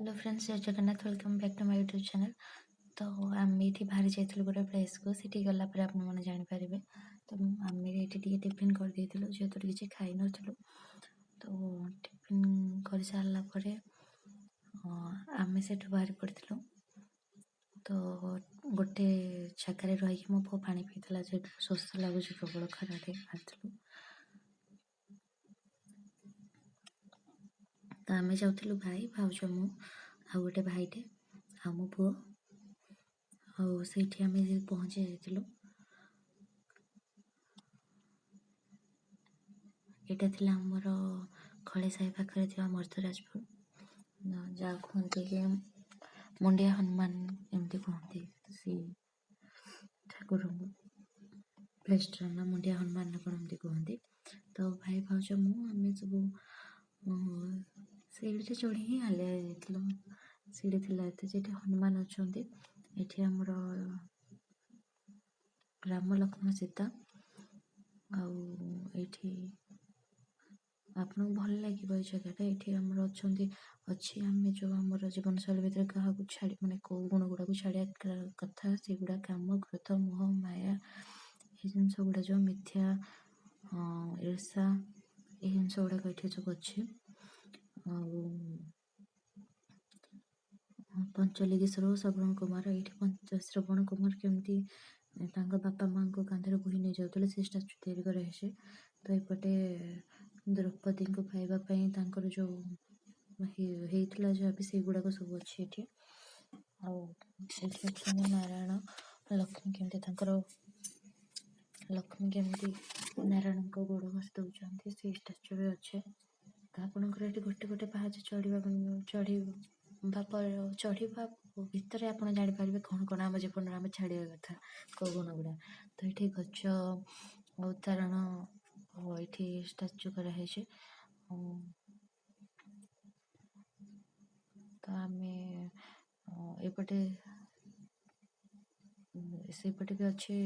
Hello friends, Jay Jagannath. Welcome back to my YouTube channel. ତ ଆମେ ଏଇଠି ବାହାରି ଯାଇଥିଲୁ ଗୋଟେ ପ୍ଲେସ୍କୁ। ସେଠି ଗଲା ପରେ ଆପଣମାନେ ଜାଣିପାରିବେ। ତ ଆମେ ଏଇଠି ଟିକେ ଟିଫିନ୍ କରିଦେଇଥିଲୁ, ଯେହେତୁ କିଛି ଖାଇନଥିଲୁ। ତ ଟିଫିନ୍ କରିସାରିଲା ପରେ ଆମେ ସେଠୁ ବାହାରି ପଡ଼ିଥିଲୁ। ତ ଗୋଟେ ଜାଗାରେ ରହିକି ମୋ ପୁଅ ପାଣି ପିଇଥିଲା, ଯେହେତୁ ଶୋଷ ଲାଗୁଛି ପ୍ରବଳ, ଖରାରେ ବାହାରିଥିଲୁ। ତ ଆମେ ଯାଉଥିଲୁ ଭାଇ, ଭାଉଜ, ମୁଁ ଆଉ ଗୋଟେ ଭାଇଟେ ଆଉ ମୋ ପୁଅ। ଆଉ ସେଇଠି ଆମେ ପହଞ୍ଚି ଯାଇଥିଲୁ। ଏଇଟା ଥିଲା ଆମର ଖଳିସାହି ପାଖରେ ଥିବା ମର୍ଦ୍ଦରାଜପୁର, ଯାହା କୁହନ୍ତି କି ମୁଣ୍ଡିଆ ହନୁମାନ ଏମିତି କୁହନ୍ତି ସେଇ ଠାକୁରଙ୍କୁ। ପ୍ଲେସ୍ଟାର ନା ମୁଣ୍ଡିଆ ହନୁମାନ ନା କ'ଣ ଏମିତି କୁହନ୍ତି। ତ ଭାଇ, ଭାଉଜ, ମୁଁ ଆମେ ସବୁ ସିଡ଼ିରେ ଚଢ଼ି ହିଁ ହାଲିଆ ହେଇଯାଇଥିଲୁ। ସିଡ଼ି ଥିଲା ଏତେ। ଯେଠି ହନୁମାନ ଅଛନ୍ତି, ଏଠି ଆମର ରାମ, ଲକ୍ଷ୍ମଣ, ସୀତା। ଆଉ ଏଇଠି ଆପଣଙ୍କୁ ଭଲ ଲାଗିବ ଏଇ ଜାଗାଟା। ଏଇଠି ଆମର ଅଛନ୍ତି, ଅଛି ଆମେ ଯେଉଁ ଆମର ଜୀବନଶୈଳୀ ଭିତରେ କାହାକୁ ଛାଡ଼ି, ମାନେ କେଉଁ ଗୁଣ ଗୁଡ଼ାକୁ ଛାଡ଼ିବା କଥା, ସେଗୁଡ଼ା କାମ, କ୍ରୋଧ, ମୋହ, ମାୟା, ଏଇ ଜିନିଷ ଗୁଡ଼ା ଯେଉଁ ମିଥ୍ୟା, ଈର୍ଷା, ଏଇ ଜିନିଷ ଗୁଡ଼ାକ ଏଠି ସବୁ ଅଛି। ଆଉ ପଞ୍ଚଲିଙ୍ଗେଶ୍ୱର, ଶ୍ରବଣ କୁମାର। ଏଇଠି ଶ୍ରବଣ କୁମାର କେମିତି ତାଙ୍କ ବାପା ମାଆଙ୍କୁ କାନ୍ଧରେ ବୋହି ନେଇଯାଉଥିଲେ, ସେ ଷ୍ଟାଚୁ ତିଆରି କରାହେଇଛି। ତ ଏପଟେ ଦ୍ରୌପଦୀଙ୍କୁ ପାଇବା ପାଇଁ ତାଙ୍କର ଯେଉଁ ହେଇଥିଲା ଯାହା ବି, ସେଇଗୁଡ଼ାକ ସବୁ ଅଛି ଏଠି। ଆଉ ଏଠି ଅଛନ୍ତି ନାରାୟଣ, ଲକ୍ଷ୍ମୀ କେମିତି ତାଙ୍କର, ଲକ୍ଷ୍ମୀ କେମିତି ନାରାୟଣଙ୍କ ଗୋଡ଼ ଘଷି ଦେଉଛନ୍ତି, ସେଇ ଷ୍ଟାଚୁ ବି ଅଛି। ତ ଆପଣଙ୍କର ଏଠି ଗୋଟେ ଗୋଟେ ପାହାଚ ଚଢ଼ିବା ଚଢ଼ିବା ପରେ, ଚଢ଼ିବା ଭିତରେ ଆପଣ ଜାଣିପାରିବେ କ'ଣ କ'ଣ ଆମ ଜୀବନରେ ଆମେ ଛାଡ଼ିବା କଥା, କେଉଁ ଗୁଣ ଗୁଡ଼ା। ତ ଏଠି ଗଜ ଅବତାରଣ ଏଇଠି ଷ୍ଟାଚୁ କରାହେଇଛି। ତ ଆମେ ଏପଟେ ସେଇପଟେ ବି ଅଛି,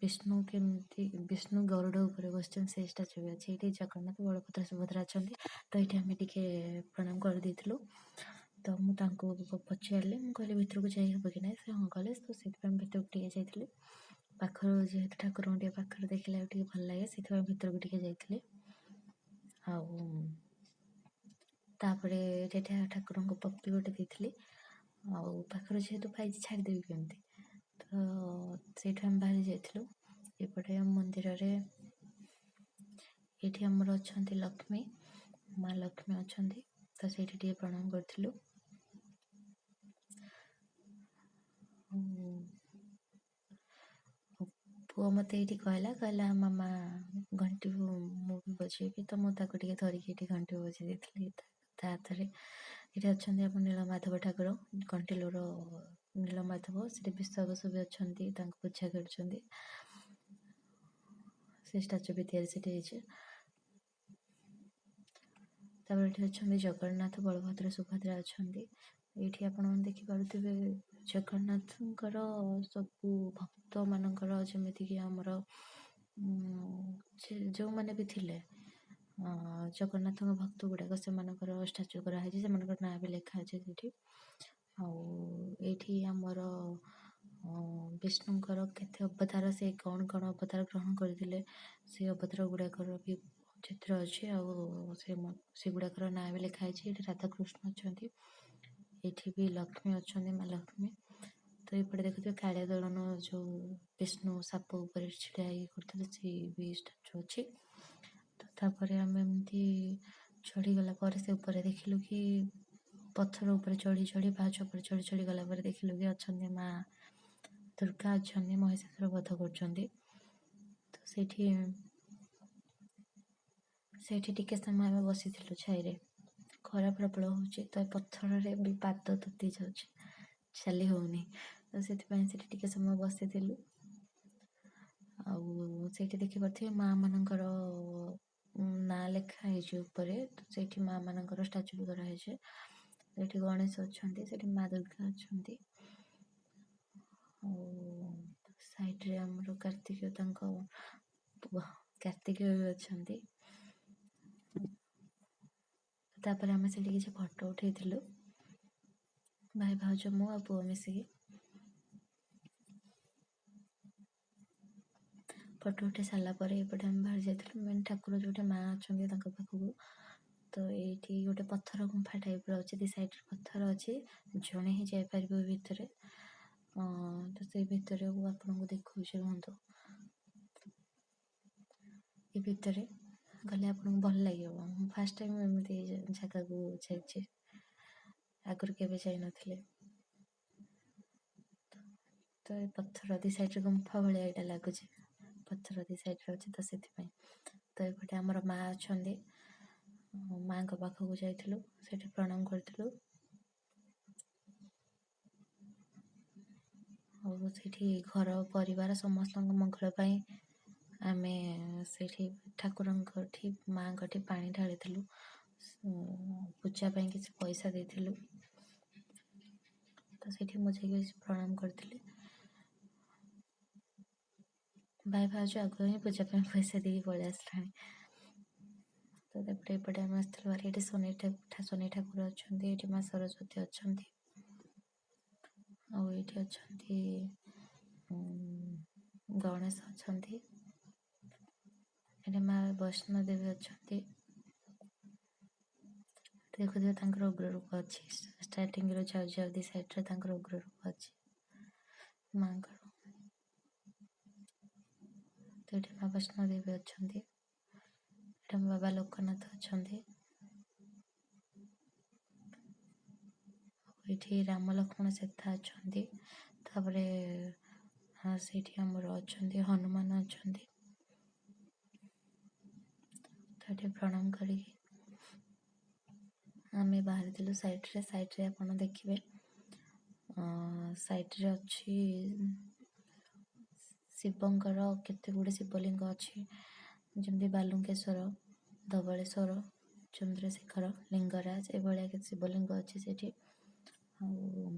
ବିଷ୍ଣୁ କେମିତି, ବିଷ୍ଣୁ ଗରୁଡ଼ ଉପରେ ବସିଛନ୍ତି, ସେଇ ଷ୍ଟାଚୁ ବି ଅଛି। ଏଇଠି ଜଗନ୍ନାଥ, ବଳଭଦ୍ର, ସୁଭଦ୍ରା ଅଛନ୍ତି। ତ ଏଇଠି ଆମେ ଟିକେ ପ୍ରଣାମ କରିଦେଇଥିଲୁ। ତ ମୁଁ ତାଙ୍କୁ ପଚାରିଲି, ମୁଁ କହିଲି ଭିତରକୁ ଯାଇ ହେବ କି ନାହିଁ? ସେ ହଁ କଲେ। ତ ସେଥିପାଇଁ ଭିତରକୁ ଟିକେ ଯାଇଥିଲି। ପାଖରୁ ଯେହେତୁ ଠାକୁରଙ୍କୁ ଟିକେ ପାଖରେ ଦେଖିଲେ ଆଉ ଟିକେ ଭଲ ଲାଗେ, ସେଥିପାଇଁ ଭିତରକୁ ଟିକେ ଯାଇଥିଲି। ଆଉ ତାପରେ ସେଠି ଠାକୁରଙ୍କୁ ପପି ଗୋଟେ ଦେଇଥିଲି। ଆଉ ପାଖରେ ଯେହେତୁ ପାଇଛି, ଛାଡ଼ିଦେବି କେମିତି? ତ ସେଇଠୁ ଆମେ ବାହାରି ଯାଇଥିଲୁ। ଏପଟେ ମନ୍ଦିରରେ ଏଇଠି ଆମର ଅଛନ୍ତି ଲକ୍ଷ୍ମୀ, ମା ଲକ୍ଷ୍ମୀ ଅଛନ୍ତି। ତ ସେଇଠି ଟିକେ ପ୍ରଣାମ କରିଥିଲୁ। ପୁଅ ମୋତେ ଏଇଠି କହିଲା, ମାମା, ଘଣ୍ଟି ମୁଁ ବି ବଜେଇବି। ତ ମୁଁ ତାକୁ ଟିକେ ଧରିକି ଏଇଠି ଘଣ୍ଟି ବଜେଇ ଦେଇଥିଲି ତା ହାତରେ। ଏଇଠି ଅଛନ୍ତି ଆମ ନୀଳମାଧବ ଠାକୁର, କଣ୍ଟିଲୋର ନୀଳମାଧବ। ସେଠି ବିଶ୍ୱାବସୁ ବି ଅଛନ୍ତି, ତାଙ୍କୁ ପୂଜା କରୁଛନ୍ତି। ସେ ଷ୍ଟାଚୁ ବି ତିଆରି ସେଠି ହେଇଛି। ତାପରେ ଏଠି ଅଛନ୍ତି ଜଗନ୍ନାଥ, ବଳଭଦ୍ର, ସୁଭଦ୍ରା ଅଛନ୍ତି। ଏଇଠି ଆପଣ ଦେଖିପାରୁଥିବେ ଜଗନ୍ନାଥଙ୍କର ସବୁ ଭକ୍ତମାନଙ୍କର, ଯେମିତିକି ଆମର ଯେଉଁମାନେ ବି ଥିଲେ ଜଗନ୍ନାଥଙ୍କ ଭକ୍ତ ଗୁଡ଼ାକ, ସେମାନଙ୍କର ଷ୍ଟାଚୁ କରାହେଇଛି, ସେମାନଙ୍କର ନାଁ ବି ଲେଖା ଅଛି ସେଠି। ଆଉ ଏଇଠି ଆମର ବିଷ୍ଣୁଙ୍କର କେତେ ଅବତାର, ସେ କ'ଣ କ'ଣ ଅବତାର ଗ୍ରହଣ କରିଥିଲେ, ସେ ଅବତାର ଗୁଡ଼ାକର ବି ଚିତ୍ର ଅଛି ଆଉ ସେ ସେଗୁଡ଼ାକର ନାଁ ବି ଲେଖା ହେଇଛି। ଏଠି ରାଧାକୃଷ୍ଣ ଅଛନ୍ତି, ଏଇଠି ବି ଲକ୍ଷ୍ମୀ ଅଛନ୍ତି, ମା ଲକ୍ଷ୍ମୀ। ତ ଏପଟେ ଦେଖୁଥିବେ କାଳିଆ ଦଳନ, ଯେଉଁ ବିଷ୍ଣୁ ସାପ ଉପରେ ଛିଡ଼ା ହେଇକି କରୁଥିଲେ, ସେଇ ବି ଷ୍ଟାଚୁ ଅଛି। ତ ତାପରେ ଆମେ ଏମିତି ଚଢ଼ିଗଲା ପରେ ସେ ଉପରେ ଦେଖିଲୁ କି ପଥର ଉପରେ ଚଢ଼ି ଚଢ଼ି, ପାହାଚ ଉପରେ ଚଢ଼ି ଚଢ଼ି ଗଲା ପରେ ଦେଖିଲୁ କି ଅଛନ୍ତି ମା ଦୁର୍ଗା ଅଛନ୍ତି, ମହିଷାସୁର ବଧ କରୁଛନ୍ତି। ତ ସେଇଠି ଟିକେ ସମୟ ଆମେ ବସିଥିଲୁ ଛାଇରେ। ଖରା ପ୍ରବଳ ହେଉଛି, ତ ପଥରରେ ବି ପାଦ ତତି ଯାଉଛି, ଚାଲି ହେଉନି। ତ ସେଥିପାଇଁ ସେଠି ଟିକେ ସମୟ ବସିଥିଲୁ। ଆଉ ସେଇଠି ଦେଖିପାରୁଥିବେ ମା ମାନଙ୍କର ନାଁ ଲେଖା ହେଇଛି ଉପରେ। ତ ସେଇଠି ମା ମାନଙ୍କର ଷ୍ଟାଚୁ ବି କରାହେଇଛି। ଏଠି ଗଣେଶ ଅଛନ୍ତି, ସେଠି ମା ଦୁର୍ଗା ଅଛନ୍ତି। ଆଉ ସାଇଡ଼ରେ ଆମର କାର୍ତ୍ତିକ, ତାଙ୍କ କାର୍ତ୍ତିକ ବି ଅଛନ୍ତି। ତାପରେ ଆମେ ସେଠି କିଛି ଫଟୋ ଉଠେଇଥିଲୁ, ଭାଇ ଭାଉଜ ମୁଁ ଆଉ ପୁଅ ମିଶିକି। ଫଟୋ ଉଠେଇ ସାରିଲା ପରେ ଏପଟେ ଆମେ ବାହାରି ଯାଇଥିଲୁ ମେନ୍ ଠାକୁର ଯେଉଁଠି ମା ଅଛନ୍ତି ତାଙ୍କ ପାଖକୁ। ତ ଏଇଠି ଗୋଟେ ପଥର ଗୁମ୍ଫା ଟାଇପ୍ର ଅଛି, ଦି ସାଇଡ଼୍ରେ ପଥର ଅଛି, ଜଣେ ହିଁ ଯାଇପାରିବ ଭିତରେ। ତ ସେଇ ଭିତରକୁ ଆପଣଙ୍କୁ ଦେଖାଉଛି, ରୁହନ୍ତୁ। ଏ ଭିତରେ ଗଲେ ଆପଣଙ୍କୁ ଭଲ ଲାଗିବ। ମୁଁ ଫାର୍ଷ୍ଟ ଟାଇମ୍ ଏମିତି ଜାଗାକୁ ଯାଇଛି, ଆଗରୁ କେବେ ଯାଇନଥିଲି। ତ ଏ ପଥର ଦି ସାଇଡ଼୍ରେ ଗୁମ୍ଫା ଭଳିଆ ଏଇଟା ଲାଗୁଛି, ପଥର ଦି ସାଇଡ଼୍ରେ ଅଛି ତ ସେଥିପାଇଁ। ତ ଏପଟେ ଆମର ମା ଅଛନ୍ତି, ମାଆଙ୍କ ପାଖକୁ ଯାଇଥିଲୁ, ସେଠି ପ୍ରଣାମ କରିଥିଲୁ। ଆଉ ସେଇଠି ଘର ପରିବାର ସମସ୍ତଙ୍କ ମଙ୍ଗଳ ପାଇଁ ଆମେ ସେଇଠି ଠାକୁରଙ୍କଠି ମାଆଙ୍କଠି ପାଣି ଢାଳିଥିଲୁ, ପୂଜା ପାଇଁ କିଛି ପଇସା ଦେଇଥିଲୁ। ତ ସେଇଠି ମୁଁ ଯାଇକି ପ୍ରଣାମ କରିଥିଲି। ଭାଇ ଭାଉଜ ଆଗୁଆ ହିଁ ପୂଜା ପାଇଁ ପଇସା ଦେଇକି ପଳେଇ ଆସିଲାଣି। ତ ତାପରେ ଏପଟେ ଆମେ ଆସିଥିଲୁ ଭାରି, ଏଠି ଶନି ଠାକୁର ଅଛନ୍ତି, ଏଠି ମା ସରସ୍ୱତୀ ଅଛନ୍ତି, ଆଉ ଏଇଠି ଅଛନ୍ତି ଗଣେଶ ଅଛନ୍ତି, ଏଠି ମା ବୈଷ୍ଣୋ ଦେବୀ ଅଛନ୍ତି। ଦେଖୁଥିବେ ତାଙ୍କର ଉଗ୍ର ରୂପ ଅଛି, ଷ୍ଟାର୍ଟିଂରୁ ଯାଉ ଯାଉ ଦି ସାଇଡ଼୍ରେ ତାଙ୍କର ଉଗ୍ର ରୂପ ଅଛି ମାଆଙ୍କର। ତ ଏଠି ମା ବୈଷ୍ଣୋ ଦେବୀ ଅଛନ୍ତି, ଏଠି ବାବା ଲୋକନାଥ ଅଛନ୍ତି, ଏଇଠି ରାମ ଲକ୍ଷ୍ମଣ ସୀତା ଅଛନ୍ତି, ତାପରେ ସେଇଠି ଆମର ଅଛନ୍ତି ହନୁମାନ ଅଛନ୍ତି। ତ ଏଠି ପ୍ରଣାମ କରିକି ଆମେ ବାହାରିଥିଲୁ ସାଇଡ଼୍ରେ। ସାଇଡ଼୍ରେ ଆପଣ ଦେଖିବେ, ସାଇଡ଼୍ରେ ଅଛି ଶିବଙ୍କର କେତେ ଗୁଡ଼ିଏ ଶିବଲିଙ୍ଗ ଅଛି, ଯେମିତି ବାଲୁଙ୍କେଶ୍ୱର, ଧବଳେଶ୍ୱର, ଚନ୍ଦ୍ରଶେଖର, ଲିଙ୍ଗରାଜ, ଏଭଳିଆ କିଛି ଶିବଲିଙ୍ଗ ଅଛି ସେଠି। ଆଉ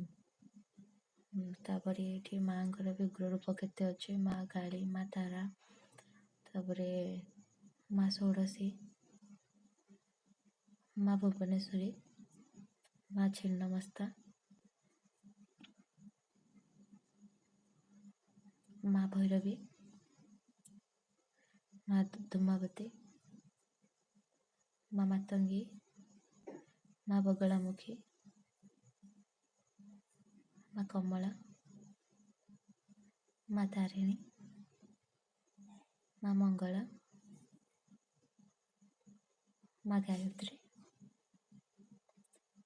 ତାପରେ ଏଇଠି ମାଆଙ୍କର ବି ଉଗ୍ର ରୂପ କେତେ ଅଛି, ମା କାଳୀ, ମା ତାରା, ତାପରେ ମା ଷୋଡ଼ଶୀ, ମା ଭୁବନେଶ୍ୱରୀ, ମା ଛିନ୍ନମସ୍ତା, ମା ଭୈରବୀ, ମା ଧୂମାବତୀ, ମା ମାତଙ୍ଗୀ, ମା ବଗଳାମୁଖୀ, ମା କମଳା, ମା ତାରିଣୀ, ମା ମଙ୍ଗଳା, ମା ଗାୟତ୍ରୀ,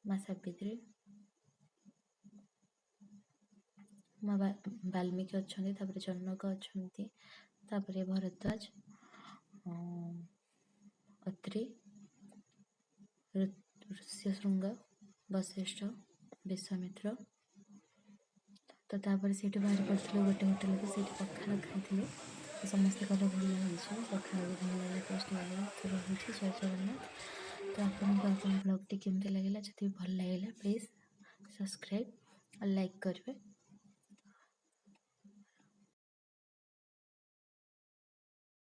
ମା ସାବିତ୍ରୀ, ମା ବାଲ୍ମୀକି ଅଛନ୍ତି, ତାପରେ ଜନକ ଅଛନ୍ତି, ତାପରେ ଭରଦ୍ୱାଜ, ଅତ୍ରି, ଋଷ୍ୟଶୃଙ୍ଗ, ବଶିଷ୍ଠ, ବିଶ୍ୱାମିତ୍ର। ତ ତାପରେ ସେଇଠୁ ବାହାରି ପଡ଼ିଥିଲୁ ଗୋଟେ ହୋଟେଲକୁ, ସେଇଠି ପଖାଳ ଖାଇଥିଲୁ। ତ ସମସ୍ତେ କହିଲେ ଭଲ ହେଇଛି ପଖାଳ, ବି ଭଲ ଲାଗିଲା, ଟେଷ୍ଟ ଲାଗିଲା। ତ ରହୁଛି, ଜୟ ଜଗନ୍ନାଥ। ତ ଆପଣଙ୍କୁ ଆପଣ ବ୍ଲଗ୍ଟି କେମିତି ଲାଗିଲା? ଯଦି ଭଲ ଲାଗିଲା ପ୍ଲିଜ୍ ସବସ୍କ୍ରାଇବ୍ ଆଉ ଲାଇକ୍ କରିବେ।